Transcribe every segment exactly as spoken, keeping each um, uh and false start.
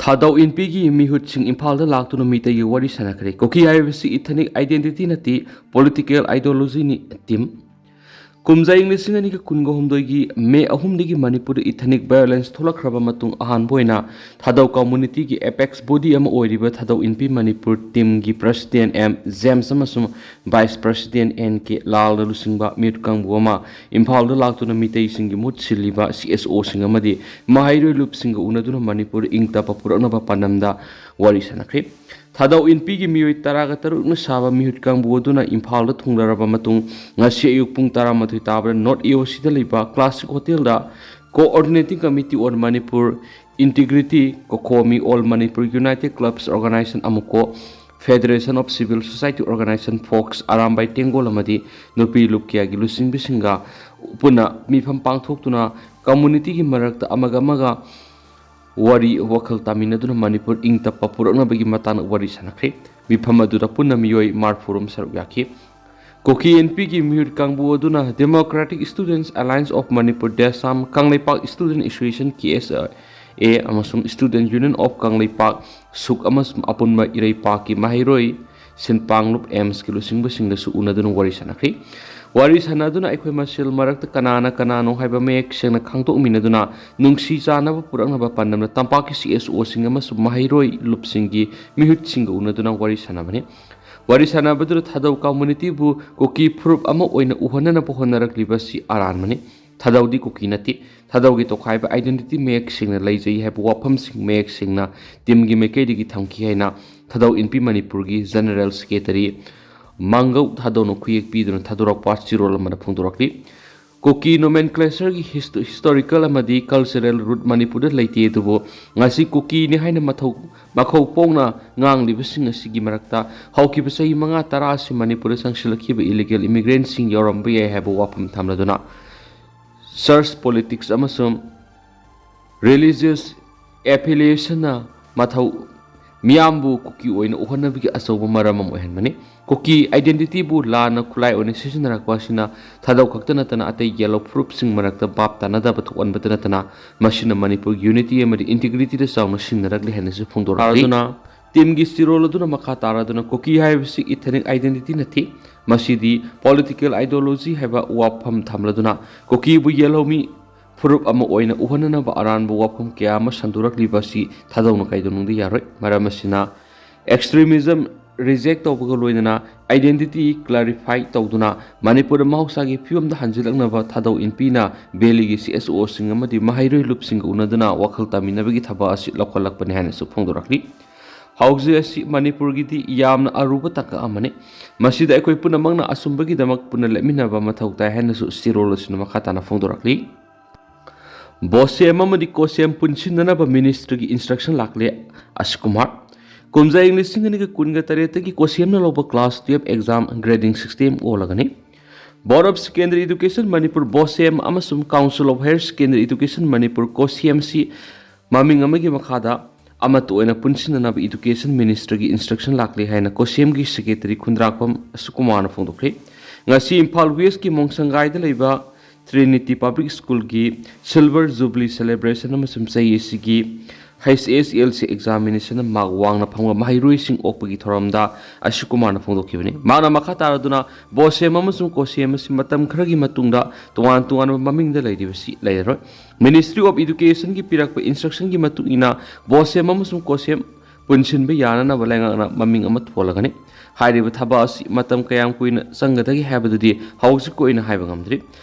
ꯊꯥꯗꯧ ꯏꯟꯄꯤꯒꯤ ꯃꯤꯍꯨꯠꯁꯤꯡ ꯏꯝꯐꯥꯜꯗ ꯂꯥꯛꯇꯨꯅ ꯃꯤꯇꯩꯒꯤ ꯋꯥꯔꯤ ꯁꯥꯟꯅꯈ꯭ꯔꯦ꯫ ꯀꯨꯀꯤ ꯍꯥꯏꯕꯁꯤ ethnic identity ꯅꯠꯇꯦ, political ideology ꯅꯤ, ꯇꯤꯝ꯫ ꯀꯨꯝꯖꯥ ꯏꯪ ꯂꯤꯁꯤꯡ ꯑꯅꯤꯒ ꯀꯨꯟꯒ ꯍꯨꯝꯗꯣꯏꯒꯤ ꯃꯦ ꯑꯍꯨꯝꯗꯒꯤ ꯃꯅꯤꯄꯨꯔꯗ ethnic violence ꯊꯣꯛꯂꯛꯈ꯭ꯔꯕ ꯃꯇꯨꯡ, ꯑꯍꯥꯟꯕ ꯑꯣꯏꯅ ꯊꯥꯗꯧ community ꯒꯤ apex body ꯑꯃ ꯑꯣꯏꯔꯤꯕ ꯊꯥꯗꯧ ꯏꯟꯄꯤ ꯃꯅꯤꯄꯨꯔ ꯇꯤꯝꯒꯤ president ꯑꯦꯝ ꯖꯦꯝꯁ ꯑꯃꯁꯨꯡ vice president ꯑꯦꯟ ꯀꯦ ꯂꯥꯜꯅ ꯂꯨꯆꯤꯡꯕ ꯃꯤꯍꯨꯠ ꯀꯥꯡꯕꯨ ꯑꯃ ꯏꯝꯐꯥꯜꯗ ꯂꯥꯛꯇꯨꯅ ꯃꯤꯇꯩꯁꯤꯡꯒꯤ ꯃꯍꯨꯠ ꯁꯤꯜꯂꯤꯕ ꯁꯤ ꯑꯦꯁ ꯑꯣꯁꯤꯡ ꯑꯃꯗꯤ ꯃꯍꯩꯔꯣꯏ ꯂꯨꯞꯁꯤꯡꯒ ꯎꯅꯗꯨꯅ ꯃꯅꯤꯄꯨꯔꯗ ꯏꯪ ꯇꯞꯄ ꯄꯨꯔꯛꯅꯕ ꯄꯥꯟꯗꯝꯗ ꯋꯥꯔꯤ ꯁꯥꯟꯅꯈ꯭ꯔꯦ꯫ ꯊꯥꯗꯧ ꯏꯟꯄꯤꯒꯤ ꯃꯤꯑꯣꯏ ꯇꯔꯥꯒ ꯇꯔꯨꯛꯅ ꯁꯥꯕ ꯃꯤꯍꯨꯠ ꯀꯥꯡꯕꯨ ꯑꯗꯨꯅ ꯏꯝꯐꯥꯜꯗ ꯊꯨꯡꯂꯔꯕ ꯃꯇꯨꯡ, ꯉꯁꯤ ꯑꯌꯨꯛ ꯄꯨꯡ ꯇꯔꯥꯃꯥꯊꯣꯏ ꯇꯥꯕꯗ North A O C ꯗ ꯂꯩꯕ Classic Hotel the Coordinating Committee on Manipur Integrity, COCOMI, All Manipur United Clubs Organization, ꯑꯃꯨꯛꯀꯣ Federation of Civil Society Organization, ꯐꯣꯛꯁ, ꯑꯔꯥꯝꯕꯥꯏ ꯇꯦꯡꯒꯣꯜ ꯑꯃꯗꯤ ꯅꯨꯄꯤ ꯂꯨꯞ ꯀꯌꯥꯒꯤ ꯂꯨꯆꯤꯡꯕꯁꯤꯡꯒ ꯄꯨꯟꯅ ꯃꯤꯐꯝ ꯄꯥꯡꯊꯣꯛꯇꯨꯅ community ꯒꯤ ꯃꯔꯛꯇ ꯑꯃꯒ ꯑꯃꯒ ꯋꯥꯔꯤ ꯋꯥꯈꯜ ꯇꯥꯃꯤꯟꯅꯗꯨꯅ ꯃꯅꯤꯄꯨꯔ ꯏꯪ ꯇꯞꯄ ꯄꯨꯔꯛꯅꯕꯒꯤ ꯃꯇꯥꯡꯗ ꯋꯥꯔꯤ ꯁꯥꯟꯅꯈ꯭ꯔꯦ꯫ ꯃꯤꯐꯝ ꯑꯗꯨꯗ ꯄꯨꯟꯅ ꯃꯤꯑꯣꯏ ꯃꯔꯤꯐꯨ ꯔꯣꯝ ꯁꯔꯨꯛ ꯌꯥꯈꯤ꯫ ꯀꯨꯀꯤ ꯏꯟꯄꯤꯒꯤ ꯃꯤꯍꯨꯠ ꯀꯥꯡꯕꯨ ꯑꯗꯨꯅ Democratic Students Alliance of Manipur, ꯗꯦꯁꯥꯝ, Kangleipak Student Association, ꯀꯦ ꯑꯦꯁ ꯑꯦ, ꯑꯃꯁꯨꯡ Student Union of ꯀꯪꯂꯩꯄꯥꯛ, ꯁꯨꯛ, ꯑꯃꯁꯨꯡ ꯑꯄꯨꯟꯕ ꯏꯔꯩꯄꯥꯛꯀꯤ ꯃꯍꯩꯔꯣꯏ ꯁꯤꯟꯄꯥꯡꯂꯨꯞ ꯑꯦꯝꯁꯀꯤ ꯂꯨꯆꯤꯡꯕꯁꯤꯡꯒꯁꯨ ꯎꯅꯗꯨꯅ ꯋꯥꯔꯤ ꯁꯥꯟꯅꯈ꯭ꯔꯤ꯫ ꯋꯥꯔꯤ ꯁꯥꯟꯅꯗꯨꯅ ꯑꯩꯈꯣꯏ ꯃꯁꯦꯜ ꯃꯔꯛꯇ ꯀꯅꯥꯅ ꯀꯅꯥꯅꯣ ꯍꯥꯏꯕ ꯃꯌꯦꯛ ꯁꯦꯡꯅ ꯈꯪꯗꯣꯛꯃꯤꯟꯅꯗꯨꯅ ꯅꯨꯡꯁꯤ ꯆꯥꯟꯅꯕ ꯄꯨꯔꯛꯅꯕ ꯄꯥꯟꯗꯝꯗ ꯇꯝꯄꯥꯛꯀꯤ ꯁꯤ ꯑꯦꯁ ꯑꯣꯁꯤꯡ ꯑꯃꯁꯨꯡ ꯃꯍꯩꯔꯣꯏ ꯂꯨꯞꯁꯤꯡꯒꯤ ꯃꯤꯍꯨꯠꯁꯤꯡꯒ ꯎꯅꯗꯨꯅ ꯋꯥꯔꯤ ꯁꯥꯟꯅꯕꯅꯤ꯫ ꯋꯥꯔꯤ ꯁꯥꯟꯅꯕꯗꯨꯗ ꯊꯥꯗꯧ community ꯕꯨ ꯀꯨꯀꯤ ꯐꯨꯔꯨꯞ ꯑꯃ ꯑꯣꯏꯅ ꯎꯍꯟꯅꯅꯕ ꯍꯣꯠꯅꯔꯛꯂꯤꯕ ꯑꯁꯤ ꯑꯔꯥꯟꯕꯅꯤ꯫ ꯊꯥꯗꯧꯗꯤ ꯀꯨꯀꯤ ꯅꯠꯇꯦ꯫ ꯊꯥꯗꯧꯒꯤ ꯇꯣꯈꯥꯏꯕ identity ꯃꯌꯦꯛ ꯁꯦꯡꯅ ꯂꯩꯖꯩ ꯍꯥꯏꯕ ꯋꯥꯐꯝꯁꯤꯡ ꯃꯌꯦꯛ ꯁꯦꯡꯅ ꯇꯤꯝꯒꯤ ꯃꯥꯏꯀꯩꯗꯒꯤ ꯊꯝꯈꯤ ꯍꯥꯏꯅ ꯊꯥꯗꯧ ꯏꯟꯄꯤ ꯃꯅꯤꯄꯨꯔꯒꯤ General Secretary ꯃꯥꯡꯒꯧ ꯊꯥꯗꯧꯅ ꯈꯨꯌꯦꯛ ꯄꯤꯗꯨꯅ ꯊꯥꯗꯣꯔꯛꯄ ꯆꯤꯔꯣꯜ ꯑꯃꯗ ꯐꯣꯡꯗꯣꯔꯛꯂꯤ꯫ ꯀꯨꯀꯤ nomenclature ꯒꯤ histo-, historical ꯑꯃꯗꯤ cultural root ꯃꯅꯤꯄꯨꯔꯗ ꯂꯩꯇꯦ, ꯑꯗꯨꯕꯨ ꯉꯁꯤ ꯀꯨꯀꯤꯅꯤ ꯍꯥꯏꯅ ꯃꯊꯧ-, ꯃꯈꯧ ꯄꯣꯛꯅ ꯉꯥꯡꯂꯤꯕꯁꯤꯡ ꯑꯁꯤꯒꯤ ꯃꯔꯛꯇ ꯍꯧꯈꯤꯕ ꯆꯍꯤ ꯃꯉꯥ ꯇꯔꯥ ꯑꯁꯤ ꯃꯅꯤꯄꯨꯔꯗ ꯆꯪꯁꯤꯜꯂꯛꯈꯤꯕ illegal immigrant ꯁꯤꯡ ꯌꯥꯎꯔꯝꯕ ꯌꯥꯏ ꯍꯥꯏꯕ ꯋꯥꯐꯝ ꯊꯝꯂꯗꯨꯅ, church politics ꯑꯃꯁꯨꯡ religious affiliation ꯅ ꯃꯊꯧ ꯃꯤꯌꯥꯝꯕꯨ ꯀꯨꯀꯤ ꯑꯣꯏꯅ ꯎꯍꯟꯅꯕꯒꯤ ꯑꯆꯧꯕ ꯃꯔꯝ ꯑꯃ ꯑꯣꯏꯍꯟꯕꯅꯤ꯫ ꯀꯨꯀꯤ identityꯕꯨ ꯂꯥꯟꯅ ꯈꯨꯠꯂꯥꯏ ꯑꯣꯏꯅ ꯁꯤꯖꯤꯟꯅꯔꯛꯄ ꯑꯁꯤꯅ ꯊꯥꯗꯧ ꯈꯛꯇ ꯅꯠꯇꯅ ꯑꯇꯩ ꯌꯦꯜꯍꯧ ꯐꯨꯔꯨꯞꯁꯤꯡ ꯃꯔꯛꯇ ꯚꯥꯞ ꯇꯥꯅꯗꯕ ꯊꯣꯛꯍꯟꯕꯇ ꯅꯠꯇꯅ ꯃꯁꯤꯅ ꯃꯅꯤꯄꯨꯔꯒꯤ unity ꯑꯃꯗꯤ integrityꯗ ꯆꯥꯎꯅ ꯁꯤꯡꯅꯔꯛꯂꯤ ꯍꯥꯏꯅꯁꯨ ꯐꯣꯡꯗꯣꯔꯛꯂꯤ꯫ ꯑꯗꯨꯅ teamꯒꯤ ꯁꯤꯔꯣꯜ ꯑꯗꯨꯅ ꯃꯈꯥ ꯇꯥꯔꯗꯨꯅ ꯀꯨꯀꯤ ꯍꯥꯏꯕꯁꯤ ethnic identity ꯅꯠꯇꯦ, ꯃꯁꯤꯗꯤ political ideology ꯍꯥꯏꯕ ꯋꯥꯐꯝ ꯊꯝꯂꯗꯨꯅ ꯀꯨꯀꯤꯕꯨ ꯌꯦꯜꯍꯧꯃꯤ ꯐꯨꯔꯨꯞ ꯑꯃ ꯑꯣꯏꯅ ꯎꯍꯟꯅꯅꯕ ꯑꯔꯥꯟꯕ ꯋꯥꯐꯝ ꯀꯌꯥ ꯑꯃ ꯁꯟꯗꯣꯔꯛꯂꯤꯕ ꯑꯁꯤ ꯊꯥꯗꯧꯅ ꯀꯥꯏꯗꯧꯅꯨꯡꯗ ꯌꯥꯔꯣꯏ꯫ ꯃꯔꯝ ꯑꯁꯤꯅ extremism reject ꯇꯧꯕꯒ ꯂꯣꯏꯅꯅ identity clarify ꯇꯧꯗꯨꯅ ꯃꯅꯤꯄꯨꯔꯗ ꯃꯍꯧꯁꯥꯒꯤ ꯐꯤꯕꯝꯗ ꯍꯟꯖꯤꯜꯂꯛꯅꯕ ꯊꯥꯗꯧ ꯏꯟꯄꯤꯅ valleyꯒꯤ CSOꯁꯤꯡ ꯑꯃꯗꯤ ꯃꯍꯩꯔꯣꯏ ꯂꯨꯞꯁꯤꯡꯒ ꯎꯅꯗꯨꯅ ꯋꯥꯈꯜ ꯇꯥꯃꯤꯟꯅꯕꯒꯤ ꯊꯕꯛ ꯑꯁꯤ ꯂꯧꯈꯠꯂꯛꯄꯅꯤ ꯍꯥꯏꯅꯁꯨ ꯐꯣꯡꯗꯣꯔꯛꯂꯤ꯫ ꯍꯧꯖꯤꯛ ꯑꯁꯤ ꯃꯅꯤꯄꯨꯔꯒꯤꯗꯤ ꯌꯥꯝꯅ ꯑꯔꯨꯕ ꯇꯥꯡꯀꯛ ꯑꯃꯅꯤ꯫ ꯃꯁꯤꯗ ꯑꯩꯈꯣꯏ ꯄꯨꯝꯅꯃꯛꯅ ꯑꯆꯨꯝꯕꯒꯤꯗꯃꯛ ꯄꯨꯟꯅ ꯂꯦꯞꯃꯤꯟꯅꯕ ꯃꯊꯧ ꯇꯥꯏ ꯍꯥꯏꯅꯁꯨ ꯁꯤꯔꯣꯜ ꯑꯁꯤꯅ ꯃꯈꯥ ꯇꯥꯅ ꯐꯣꯡꯗꯣꯔꯛꯂꯤ꯫ BOSEM ꯑꯃꯗꯤ COSEM ꯄꯨꯟꯁꯤꯟꯅꯅꯕ ministryꯒꯤ instruction ꯂꯥꯛꯂꯦ, ꯑꯁꯤꯁ ꯀꯨꯃꯥꯔ꯫ ꯀꯨꯝꯖꯥ ꯏꯪ ꯂꯤꯁꯤꯡ ꯑꯅꯤꯒ ꯀꯨꯟꯒ ꯇꯔꯦꯠꯇꯒꯤ COSEMꯅ ꯂꯧꯕ class twelve exam grading system ꯑꯣꯜꯂꯒꯅꯤ꯫ Board of Secondary Education Manipur, BOSEM ꯑꯃꯁꯨꯡ Council of Higher Secondary Education Manipur, COSEMꯁꯤ ꯃꯃꯤꯡ ꯑꯃꯒꯤ ꯃꯈꯥꯗ ꯑꯃꯠꯇ ꯑꯣꯏꯅ ꯄꯨꯟꯁꯤꯟꯅꯅꯕ education ministryꯒꯤ instruction ꯂꯥꯛꯂꯤ ꯍꯥꯏꯅ COSEMꯒꯤ secretary ꯈꯨꯟꯗ꯭ꯔꯥꯛꯄꯝ ꯁꯨꯀꯨꯃꯥꯔꯅ ꯐꯣꯡꯗꯣꯛꯈ꯭ꯔꯦ꯫ ꯉꯁꯤ ꯏꯝꯐꯥꯜ Westꯀꯤ ꯃꯣꯡꯁꯪꯒꯥꯏꯗ ꯂꯩꯕ Trinity Public Schoolꯒꯤ silver jubilee celebration ꯑꯃꯁꯨꯡ ꯆꯍꯤ ꯑꯁꯤꯒꯤ HSLC examinationꯗ mark ꯋꯥꯡꯅ ꯐꯪꯕ ꯃꯍꯩꯔꯣꯏꯁꯤꯡ ꯑꯣꯛꯄꯒꯤ ꯊꯧꯔꯝꯗ ꯑꯁꯤꯁ ꯀꯨꯃꯥꯔꯅ ꯐꯣꯡꯗꯣꯛꯈꯤꯕꯅꯤ꯫ ꯃꯍꯥꯛꯅ ꯃꯈꯥ ꯇꯥꯔꯗꯨꯅ BOSEM ꯑꯃꯁꯨꯡ COSEM ꯑꯁꯤ ꯃꯇꯝ ꯈꯔꯒꯤ ꯃꯇꯨꯡꯗ ꯇꯣꯉꯥꯟ ꯇꯣꯉꯥꯟꯕ ꯃꯃꯤꯡꯗ ꯂꯩꯔꯤꯕꯁꯤ ꯂꯩꯔꯔꯣꯏ꯫ Ministry of Educationꯒꯤ ꯄꯤꯔꯛꯄ instructionꯒꯤ ꯃꯇꯨꯡ ꯏꯟꯅ BOSEM ꯑꯃꯁꯨꯡ COSEM ꯄꯨꯟꯁꯤꯟꯕ ꯌꯥꯅꯅꯕ ꯂꯩꯉꯥꯛꯅ ꯃꯃꯤꯡ ꯑꯃ ꯊꯣꯜꯂꯒꯅꯤ꯫ ꯍꯥꯏꯔꯤꯕ ꯊꯕꯛ ꯑꯁꯤ ꯃꯇꯝ ꯀꯌꯥꯝ ꯀꯨꯏꯅ ꯆꯪꯒꯗꯒꯦ ꯍꯥꯏꯕꯗꯨꯗꯤ ꯍꯧꯖꯤꯛꯀꯤ ꯑꯣꯏꯅ ꯍꯥꯏꯕ ꯉꯝꯗ꯭ꯔꯤ꯫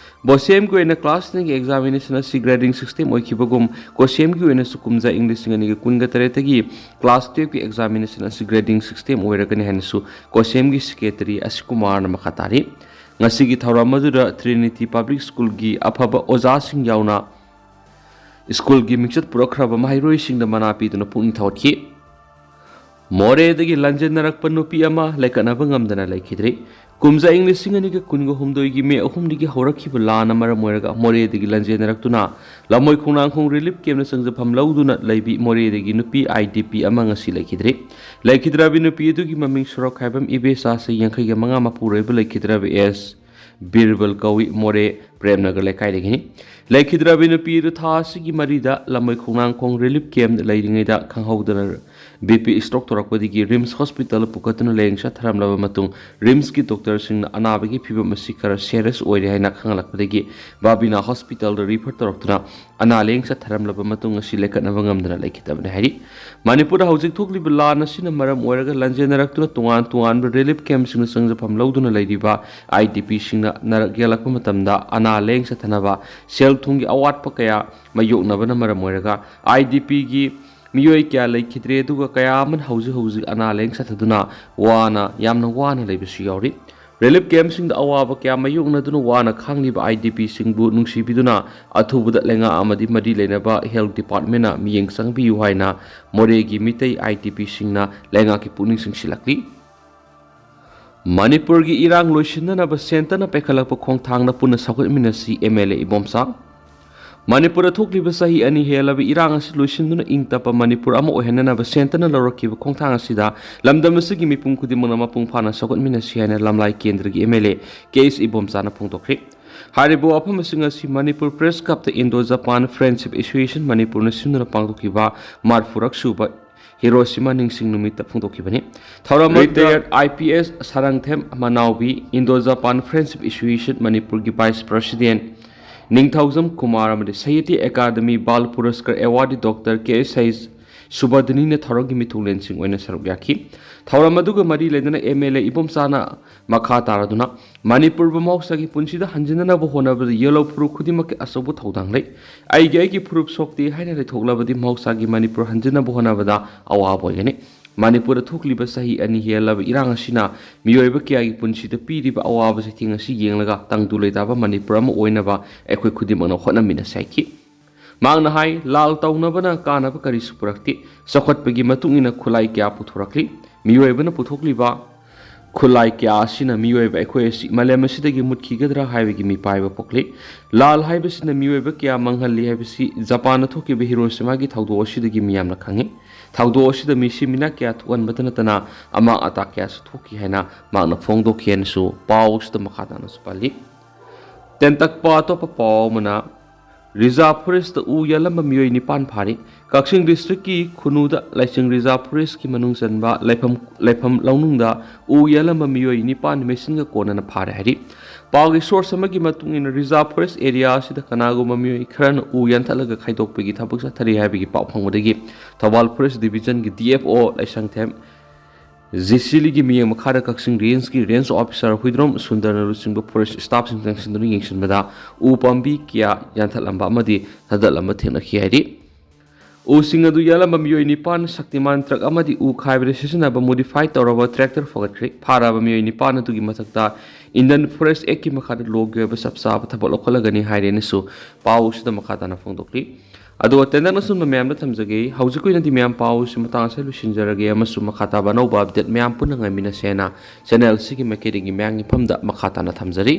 BOSEMꯒꯤ ꯑꯣꯏꯅ class tenꯒꯤ examination ꯑꯁꯤ grading system ꯑꯣꯏꯈꯤꯕꯒꯨꯝ, COSEMꯒꯤ ꯑꯣꯏꯅꯁꯨ ꯀꯨꯝꯖꯥ ꯏꯪ ꯂꯤꯁꯤꯡ ꯑꯅꯤꯒ ꯀꯨꯟꯒ ꯇꯔꯦꯠꯇꯒꯤ class twelveꯀꯤ examination ꯑꯁꯤ grading system ꯑꯣꯏꯔꯒꯅꯤ ꯍꯥꯏꯅꯁꯨ COSEMꯒꯤ secretary ꯑꯁꯤꯁ ꯀꯨꯃꯥꯔꯅ ꯃꯈꯥ ꯇꯥꯔꯤ꯫ ꯉꯁꯤꯒꯤ ꯊꯧꯔꯝ ꯑꯗꯨꯗ Trinity Public Schoolꯒꯤ ꯑꯐꯕ ꯑꯣꯖꯥꯁꯤꯡ ꯌꯥꯎꯅ schoolꯒꯤ ꯃꯤꯡꯆꯠ ꯄꯨꯔꯛꯈ꯭ꯔꯕ ꯃꯍꯩꯔꯣꯏꯁꯤꯡꯗ ꯃꯅꯥ ꯄꯤꯗꯨꯅ ꯄꯨꯛꯅꯤꯡ ꯊꯧꯒꯠꯈꯤ꯫ ꯃꯣꯔꯦꯗꯒꯤ ꯂꯥꯟꯖꯦꯟꯅꯔꯛꯄ ꯅꯨꯄꯤ ꯑꯃ ꯂꯩꯀꯠꯅꯕ ꯉꯝꯗꯅ ꯂꯩꯈꯤꯗ꯭ꯔꯤ꯫ ꯀꯨꯝꯖꯥ ꯏꯪ ꯂꯤꯁꯤꯡ ꯑꯅꯤꯒ ꯀꯨꯟꯒ ꯍꯨꯝꯗꯣꯏꯒꯤ ꯃꯦ ꯑꯍꯨꯝꯗꯒꯤ ꯍꯧꯔꯛꯈꯤꯕ ꯂꯥꯟꯅ ꯃꯔꯝ ꯑꯣꯏꯔꯒ ꯃꯣꯔꯦꯗꯒꯤ ꯂꯥꯟꯖꯦꯟꯅꯔꯛꯇꯨꯅ ꯂꯝꯃꯣꯏ ꯈꯣꯡꯅꯥꯡꯈꯣꯡ ꯔꯤꯂꯤꯐ ꯀꯦꯝꯞꯅ ꯆꯪꯖꯐꯝ ꯂꯧꯗꯨꯅ ꯂꯩꯕꯤ ꯃꯣꯔꯦꯗꯒꯤ ꯅꯨꯄꯤ ꯑꯥꯏ ꯗꯤ ꯄꯤ ꯑꯃ ꯉꯁꯤ ꯂꯩꯈꯤꯗ꯭ꯔꯦ꯫ ꯂꯩꯈꯤꯗ꯭ꯔꯕꯤ ꯅꯨꯄꯤ ꯑꯗꯨꯒꯤ ꯃꯃꯤꯡ ꯁꯣꯔꯣꯛꯈꯥꯏꯕꯝ ꯏꯕꯦꯆꯥ, ꯆꯍꯤ ꯌꯥꯡꯈꯩꯒ ꯃꯉꯥ, ꯃꯄꯨꯔꯣꯏꯕ ꯂꯩꯈꯤꯗ꯭ꯔꯕꯤ ꯑꯦꯁ ꯕꯤꯔꯕꯜ ꯀꯧꯏ, ꯃꯣꯔꯦ ꯄ꯭ꯔꯦꯝꯅꯒꯔ ꯂꯩꯀꯥꯏꯗꯒꯤꯅꯤ꯫ ꯂꯩꯈꯤꯗ꯭ꯔꯕꯤ ꯅꯨꯄꯤ ꯑꯗꯨ ꯊꯥ ꯑꯁꯤꯒꯤ ꯃꯔꯤꯗ ꯂꯝꯃꯣꯏ ꯈꯣꯡꯅꯥꯡꯈꯣꯡ ꯔꯤꯂꯤꯐ ꯀꯦꯝꯞ ꯂꯩꯔꯤꯉꯩꯗ ꯈꯪꯍꯧꯗꯅ ꯕꯤ ꯄꯤ ꯏꯁꯇ꯭ꯔꯣꯛ ꯇꯧꯔꯛꯄꯗꯒꯤ ꯔꯤꯝꯁ ꯍꯣꯁꯄꯤꯇꯥꯜꯗ ꯄꯨꯈꯠꯇꯨꯅ ꯂꯥꯌꯦꯡ ꯆꯠꯊꯔꯝꯂꯕ ꯃꯇꯨꯡ, ꯔꯤꯝꯁꯀꯤ ꯗꯣꯛꯇꯔꯁꯤꯡꯅ ꯑꯅꯥꯕꯒꯤ ꯐꯤꯕꯝ ꯑꯁꯤ ꯈꯔ ꯁꯦꯔꯤꯌꯁ ꯑꯣꯏꯔꯦ ꯍꯥꯏꯅ ꯈꯪꯍꯜꯂꯛꯄꯗꯒꯤ ꯕꯥꯕꯤꯅꯥ ꯍꯣꯁꯄꯤꯇꯥꯜꯗ ꯔꯤꯐꯔ ꯇꯧꯔꯛꯇꯨꯅ ꯑꯅꯥ ꯂꯥꯌꯦꯡ ꯆꯠꯊꯔꯝꯂꯕ ꯃꯇꯨꯡ ꯉꯁꯤ ꯂꯦꯡꯈꯠꯅꯕ ꯉꯝꯗꯅ ꯂꯩꯈꯤꯗꯕꯅꯤ ꯍꯥꯏꯔꯤ꯫ ꯃꯅꯤꯄꯨꯔꯗ ꯍꯧꯖꯤꯛ ꯊꯣꯛꯂꯤꯕ ꯂꯥꯟ ꯑꯁꯤꯅ ꯃꯔꯝ ꯑꯣꯏꯔꯒ ꯂꯥꯟꯖꯦꯟꯅꯔꯛꯇꯨꯅ ꯇꯣꯉꯥꯟ ꯇꯣꯉꯥꯟꯕ ꯔꯤꯂꯤꯐ ꯀꯦꯝꯞꯁꯤꯡꯗ ꯆꯪꯖꯐꯝ ꯂꯧꯗꯨꯅ ꯂꯩꯔꯤꯕ ꯑꯥꯏ ꯗꯤ ꯄꯤꯁꯤꯡꯅ ꯅꯥꯔꯛ ꯌꯦꯛꯂꯛꯄ ꯃꯇꯝꯗ ꯑꯅꯥ ꯂꯥꯌꯦꯡ ꯆꯠꯊꯅꯕ ꯁꯦꯜ ꯊꯨꯝꯒꯤ ꯑꯋꯥꯠꯄ ꯀꯌꯥ ꯃꯥꯌꯣꯛꯅꯕꯅ ꯃꯔꯝ ꯑꯣꯏꯔꯒ ꯑꯥꯏ ꯗꯤ ꯄꯤꯒꯤ ꯃꯤꯑꯣꯏ ꯀꯌꯥ ꯂꯩꯈꯤꯗ꯭ꯔꯦ, ꯑꯗꯨꯒ ꯀꯌꯥ ꯑꯃꯅ ꯍꯧꯖꯤꯛ ꯍꯧꯖꯤꯛ ꯑꯅꯥ ꯂꯥꯌꯦꯡ ꯆꯠꯊꯗꯨꯅ ꯋꯥꯅ, ꯌꯥꯝꯅ ꯋꯥꯅ ꯂꯩꯕꯁꯨ ꯌꯥꯎꯔꯤ꯫ ꯔꯤꯂꯤꯐ ꯀꯦꯝꯞꯁꯤꯡꯗ ꯑꯋꯥꯕ ꯀꯌꯥ ꯃꯥꯌꯣꯛꯅꯗꯨꯅ ꯋꯥꯅ ꯈꯥꯡꯂꯤꯕ ꯑꯥꯏ ꯗꯤ ꯄꯤꯁꯤꯡꯕꯨ ꯅꯨꯡꯁꯤꯕꯤꯗꯨꯅ ꯑꯊꯨꯕꯗ ꯂꯩꯉꯥꯛ ꯑꯃꯗꯤ ꯃꯔꯤ ꯂꯩꯅꯕ ꯍꯦꯜꯊ ꯗꯤꯄꯥꯔꯠꯃꯦꯟꯅ ꯃꯤꯠꯌꯦꯡ ꯆꯪꯕꯤꯌꯨ ꯍꯥꯏꯅ ꯃꯣꯔꯦꯒꯤ ꯃꯤꯇꯩ ꯑꯥꯏ ꯗꯤ ꯄꯤꯁꯤꯡꯅ ꯂꯩꯉꯥꯛꯀꯤ ꯄꯨꯛꯅꯤꯡ ꯆꯤꯡꯁꯤꯜꯂꯛꯂꯤ꯫ ꯃꯅꯤꯄꯨꯔꯒꯤ ꯏꯔꯥꯡ ꯂꯣꯏꯁꯤꯟꯅꯅꯕ ꯁꯦꯟꯇꯔꯅ ꯄꯥꯏꯈꯠꯂꯛꯄ ꯈꯣꯡꯊꯥꯡꯗ ꯄꯨꯟꯅ ꯁꯧꯒꯠꯃꯤꯟꯅꯁꯤ, ꯑꯦꯝ ꯑꯦꯜ ꯑꯦ ꯏꯕꯣꯝꯆꯥ꯫ ꯃꯅꯤꯄꯨꯔꯗ ꯊꯣꯛꯂꯤꯕ ꯆꯍꯤ ꯑꯅꯤ ꯍꯦꯜꯂꯕ ꯏꯔꯥꯡ ꯑꯁꯤ ꯂꯣꯏꯁꯤꯟꯗꯨꯅ ꯏꯪ ꯇꯞꯄ ꯃꯅꯤꯄꯨꯔ ꯑꯃ ꯑꯣꯏꯍꯟꯅꯅꯕ ꯁꯦꯟꯇꯔꯅ ꯂꯧꯔꯛꯈꯤꯕ ꯈꯣꯡꯊꯥꯡ ꯑꯁꯤꯗ ꯂꯝꯗꯝ ꯑꯁꯤꯒꯤ ꯃꯤꯄꯨꯝ ꯈꯨꯗꯤꯡꯃꯛꯅ ꯃꯄꯨꯡ ꯐꯥꯅ ꯁꯧꯒꯠꯃꯤꯟꯅꯁꯤ ꯍꯥꯏꯅ ꯂꯝꯂꯥꯏ ꯀꯦꯟꯗ꯭ꯔꯒꯤ ꯑꯦꯝ ꯑꯦꯜ ꯑꯦ ꯀꯦ ꯑꯦꯁ ꯏꯕꯣꯝꯆꯥꯅ ꯐꯣꯡꯗꯣꯛꯈ꯭ꯔꯦ꯫ ꯍꯥꯏꯔꯤꯕ ꯋꯥꯐꯝ ꯑꯁꯤꯡ ꯑꯁꯤ ꯃꯅꯤꯄꯨꯔ ꯄ꯭ꯔꯦꯁ ꯀ꯭ꯂꯕꯇ ꯏꯟꯗꯣ ꯖꯄꯥꯟ ꯐ꯭ꯔꯦꯟꯗꯁꯤꯞ ꯑꯦꯁꯣꯁꯤꯌꯦꯁꯟ ꯃꯅꯤꯄꯨꯔꯅ ꯁꯤꯟꯗꯨꯅ ꯄꯥꯡꯊꯣꯛꯈꯤꯕ ꯃꯔꯐꯨꯔꯛ ꯁꯨꯕ ꯍꯤꯔꯣꯁꯤꯃꯥ ꯅꯤꯡꯁꯤꯡ ꯅꯨꯃꯤꯠꯇ ꯐꯣꯡꯗꯣꯛꯈꯤꯕꯅꯤ꯫ ꯊꯧꯔꯝ ꯑꯗꯨꯗ retired I P S Sarangthem Manaobi, Indo Japan friendship association ꯃꯅꯤꯄꯨꯔꯒꯤ ꯚꯥꯏꯁ ꯄ꯭ꯔꯁꯤꯗꯦꯟꯠ ꯅꯤꯡꯊꯧꯖꯝ ꯀꯨꯃꯥꯔ ꯑꯃꯗꯤ ꯁꯥꯍꯤꯇ꯭ꯌ ꯑꯦꯀꯥꯗꯃꯤ ꯕꯥꯜ ꯄꯨꯔꯁꯀꯥꯔ ꯑꯦꯋꯥꯔꯗꯤ ꯗꯣꯛꯇꯔ ꯀꯦ ꯑꯦꯁ ꯁꯨꯕꯗꯅꯤꯅ ꯊꯧꯔꯝꯒꯤ ꯃꯤꯊꯨꯡꯂꯦꯟꯁꯤꯡ ꯑꯣꯏꯅ ꯁꯔꯨꯛ ꯌꯥꯈꯤ꯫ ꯊꯧꯔꯝ ꯑꯗꯨꯒ ꯃꯔꯤ ꯂꯩꯅꯅ ꯑꯦꯝ ꯑꯦꯜ ꯑꯦ ꯏꯕꯣꯝꯆꯥꯅ ꯃꯈꯥ ꯇꯥꯔꯗꯨꯅ, ꯃꯅꯤꯄꯨꯔꯕꯨ ꯃꯍꯧꯁꯥꯒꯤ ꯄꯨꯟꯁꯤꯗ ꯍꯟꯖꯤꯟꯅꯅꯕ ꯍꯣꯠꯅꯕꯗ ꯌꯦꯜꯍꯧ ꯐꯨꯔꯨꯞ ꯈꯨꯗꯤꯡꯃꯛꯀꯤ ꯑꯆꯧꯕ ꯊꯧꯗꯥꯡ ꯂꯩ꯫ ꯑꯩꯒꯤ ꯑꯩꯒꯤ ꯐꯨꯔꯨꯞ ꯁꯣꯛꯇꯦ ꯍꯥꯏꯅ ꯂꯩꯊꯣꯛꯂꯕꯗꯤ ꯃꯍꯧꯁꯥꯒꯤ ꯃꯅꯤꯄꯨꯔ ꯍꯟꯖꯤꯟꯅꯕ ꯍꯣꯠꯅꯕꯗ ꯑꯋꯥꯕ ꯑꯣꯏꯒꯅꯤ꯫ ꯃꯅꯤꯄꯨꯔꯗ ꯊꯣꯛꯂꯤꯕ ꯆꯍꯤ ꯑꯅꯤ ꯍꯦꯜꯂꯕ ꯏꯔꯥꯡ ꯑꯁꯤꯅ ꯃꯤꯑꯣꯏꯕ ꯀꯌꯥꯒꯤ ꯄꯨꯟꯁꯤꯗ ꯄꯤꯔꯤꯕ ꯑꯋꯥꯕ ꯆꯩꯊꯦꯡ ꯑꯁꯤ ꯌꯦꯡꯂꯒ ꯇꯪꯗꯨ ꯂꯩꯇꯥꯕ ꯃꯅꯤꯄꯨꯔ ꯑꯃ ꯑꯣꯏꯅꯕ ꯑꯩꯈꯣꯏ ꯈꯨꯗꯤꯡꯃꯛꯅ ꯍꯣꯠꯅꯃꯤꯟꯅꯁꯤ ꯍꯥꯏꯈꯤ꯫ ꯃꯍꯥꯛꯅ ꯍꯥꯏ, ꯂꯥꯜ ꯇꯧꯅꯕꯅ ꯀꯥꯟꯅꯕ ꯀꯔꯤꯁꯨ ꯄꯨꯔꯛꯇꯦ꯫ ꯆꯥꯎꯈꯠꯄꯒꯤ ꯃꯇꯨꯡ ꯏꯟꯅ ꯈꯨꯠꯂꯥꯏ ꯀꯌꯥ ꯄꯨꯊꯣꯔꯛꯂꯤ꯫ ꯃꯤꯑꯣꯏꯕꯅ ꯄꯨꯊꯣꯛꯂꯤꯕ ꯈꯨꯠꯂꯥꯏ ꯀꯌꯥ ꯑꯁꯤꯅ ꯃꯤꯑꯣꯏꯕ ꯑꯩꯈꯣꯏ ꯑꯁꯤ ꯃꯥꯂꯦꯝ ꯑꯁꯤꯗꯒꯤ ꯃꯨꯠꯈꯤꯒꯗ꯭ꯔꯥ ꯍꯥꯏꯕꯒꯤ ꯃꯤꯄꯥꯏꯕ ꯄꯣꯛꯂꯤ꯫ ꯂꯥꯜ ꯍꯥꯏꯕꯁꯤꯅ ꯃꯤꯑꯣꯏꯕ ꯀꯌꯥ ꯃꯥꯡꯍꯜꯂꯤ ꯍꯥꯏꯕꯁꯤ ꯖꯄꯥꯟꯗ ꯊꯣꯛꯈꯤꯕ ꯍꯤꯔꯣꯁꯤꯃꯥꯒꯤ ꯊꯧꯗꯣꯛ ꯑꯁꯤꯗꯒꯤ ꯃꯤꯌꯥꯝꯅ ꯈꯪꯏ꯫ ꯊꯧꯗꯣꯛ ꯑꯁꯤꯗ ꯃꯤꯁꯤ ꯃꯤꯅꯥ ꯀꯌꯥ ꯊꯣꯛꯍꯟꯕꯇ ꯅꯠꯇꯅ ꯑꯃꯥꯡ ꯑꯇꯥ ꯀꯌꯥꯁꯨ ꯊꯣꯛꯈꯤ ꯍꯥꯏꯅ ꯃꯍꯥꯛꯅ ꯐꯣꯡꯗꯣꯛꯈꯤ ꯍꯥꯏꯅꯁꯨ ꯄꯥꯎ ꯑꯁꯤꯗ ꯃꯈꯥ ꯇꯥꯅꯁꯨ ꯄꯜꯂꯤ꯫ ꯇꯦꯟꯇꯛꯄ ꯑꯇꯣꯞꯄ ꯄꯥꯎ ꯑꯃꯅ, ꯔꯤꯖꯥꯔꯚ ꯐꯣꯔꯦꯁꯇ ꯎ ꯌꯥꯜꯂꯝꯕ ꯃꯤꯑꯣꯏ ꯅꯤꯄꯥꯟ ꯐꯥꯔꯤ꯫ ꯀꯛꯆꯤꯡ ꯗꯤꯁꯇ꯭ꯔꯤꯛꯀꯤ ꯈꯨꯅꯨꯗ ꯂꯥꯏꯁꯤꯡ ꯔꯤꯖꯥꯔꯚ ꯐꯣꯔꯦꯁꯀꯤ ꯃꯅꯨꯡ ꯆꯟꯕ ꯂꯩꯐꯝ, ꯂꯩꯐꯝ ꯂꯧꯅꯨꯡꯗ ꯎ ꯌꯥꯜꯂꯝꯕ ꯃꯤꯑꯣꯏ ꯅꯤꯄꯥꯟ ꯃꯦꯆꯤꯟꯒ ꯀꯣꯟꯅꯅ ꯐꯥꯔꯦ ꯍꯥꯏꯔꯤ꯫ ꯄꯥꯎꯒꯤ ꯁꯣꯔꯁ ꯑꯃꯒꯤ ꯃꯇꯨꯡ ꯏꯟꯅ, ꯔꯤꯖꯥꯔꯚ ꯐꯣꯔꯦꯁ ꯑꯦꯔꯤꯌꯥ ꯑꯁꯤꯗ ꯀꯅꯥꯒꯨꯝꯕ ꯃꯤꯑꯣꯏ ꯈꯔꯅ ꯎ ꯌꯥꯟꯊꯠꯂꯒ ꯈꯥꯏꯗꯣꯛꯄꯒꯤ ꯊꯕꯛ ꯆꯠꯊꯔꯤ ꯍꯥꯏꯕꯒꯤ ꯄꯥꯎ ꯐꯪꯕꯗꯒꯤ ꯊꯧꯕꯥꯜ ꯐꯣꯔꯦꯁ ꯗꯤꯕꯤꯖꯟꯒꯤ ꯗꯤ ꯑꯦꯐ ꯑꯣ ꯂꯥꯏꯁꯪꯊꯦꯝ ꯖꯦꯁꯤꯂꯤꯒꯤ ꯃꯤꯠꯌꯦꯡ ꯃꯈꯥꯗ ꯀꯛꯆꯤꯡ ꯔꯦꯟꯖꯀꯤ ꯔꯦꯟꯖ ꯑꯣꯐꯤꯁꯔ ꯍꯨꯏꯗ꯭ꯔꯣꯝ ꯁꯨꯟꯗꯔꯅ ꯂꯨꯆꯤꯡꯕ ꯐꯣꯔꯦꯁ ꯁ꯭ꯇꯥꯐꯁꯤꯡ ꯆꯪꯁꯤꯟꯗꯨꯅ ꯌꯦꯡꯁꯤꯟꯕꯗ ꯎ ꯄꯥꯝꯕꯤ ꯀꯌꯥ ꯌꯥꯟꯊꯠꯂꯝꯕ ꯑꯃꯗꯤ ꯊꯥꯗꯠꯂꯝꯕ ꯊꯦꯡꯅꯈꯤ ꯍꯥꯏꯔꯤ꯫ ꯎꯁꯤꯡ ꯑꯗꯨ ꯌꯥꯜꯂꯝꯕ ꯃꯤꯑꯣꯏ ꯅꯤꯄꯥꯟ ꯁꯛꯇꯤꯃꯥꯟ ꯇ꯭ꯔꯛ ꯑꯃꯗꯤ ꯎ ꯈꯥꯏꯕꯗ ꯁꯤꯖꯤꯟꯅꯕ ꯃꯣꯗꯤꯐꯥꯏ ꯇꯧꯔꯕ ꯇ꯭ꯔꯦꯛꯇꯔ ꯐꯒꯠꯈ꯭ꯔꯦ꯫ ꯐꯥꯔꯕ ꯃꯤꯑꯣꯏ ꯅꯤꯄꯥꯟ ꯑꯗꯨꯒꯤ ꯃꯊꯛꯇ ꯏꯟꯗꯤꯌꯟ ꯐꯣꯔꯦꯁ ꯑꯦꯛꯀꯤ ꯃꯈꯥꯗ ꯂꯣꯒꯤ ꯑꯣꯏꯕ ꯆꯞ ꯆꯥꯕ ꯊꯕꯛ ꯂꯧꯈꯠꯂꯒꯅꯤ ꯍꯥꯏꯔꯦꯅꯁꯨ ꯄꯥꯎ ꯑꯁꯤꯗ ꯃꯈꯥ ꯇꯥꯅ ꯐꯣꯡꯗꯣꯛꯂꯤ꯫ ꯑꯗꯣ ꯇꯦꯟꯇꯛꯅ ꯁꯨꯝꯅ ꯃꯌꯥꯝꯗ ꯊꯝꯖꯒꯦ, ꯍꯧꯖꯤꯛꯀꯤ ꯑꯣꯏꯅꯗꯤ ꯃꯌꯥꯝ ꯄꯥꯎ ꯑꯁꯤ ꯃꯇꯥꯡ ꯑꯁꯤꯗ ꯂꯣꯏꯁꯤꯟꯖꯔꯒꯦ ꯑꯃꯁꯨꯡ ꯃꯈꯥ ꯇꯥꯕ ꯑꯅꯧꯕ ꯑꯞꯗꯦꯠ ꯃꯌꯥꯝ ꯄꯨꯟꯅ ꯉꯥꯏꯃꯤꯟꯅꯁꯦꯅ ꯆꯦꯅꯦꯜ ꯑꯁꯤꯒꯤ ꯃꯥꯏꯀꯩꯗꯒꯤ ꯃꯌꯥꯝꯒꯤ ꯃꯐꯝꯗ ꯃꯈꯥ ꯇꯥꯅ ꯊꯝꯖꯔꯤ꯫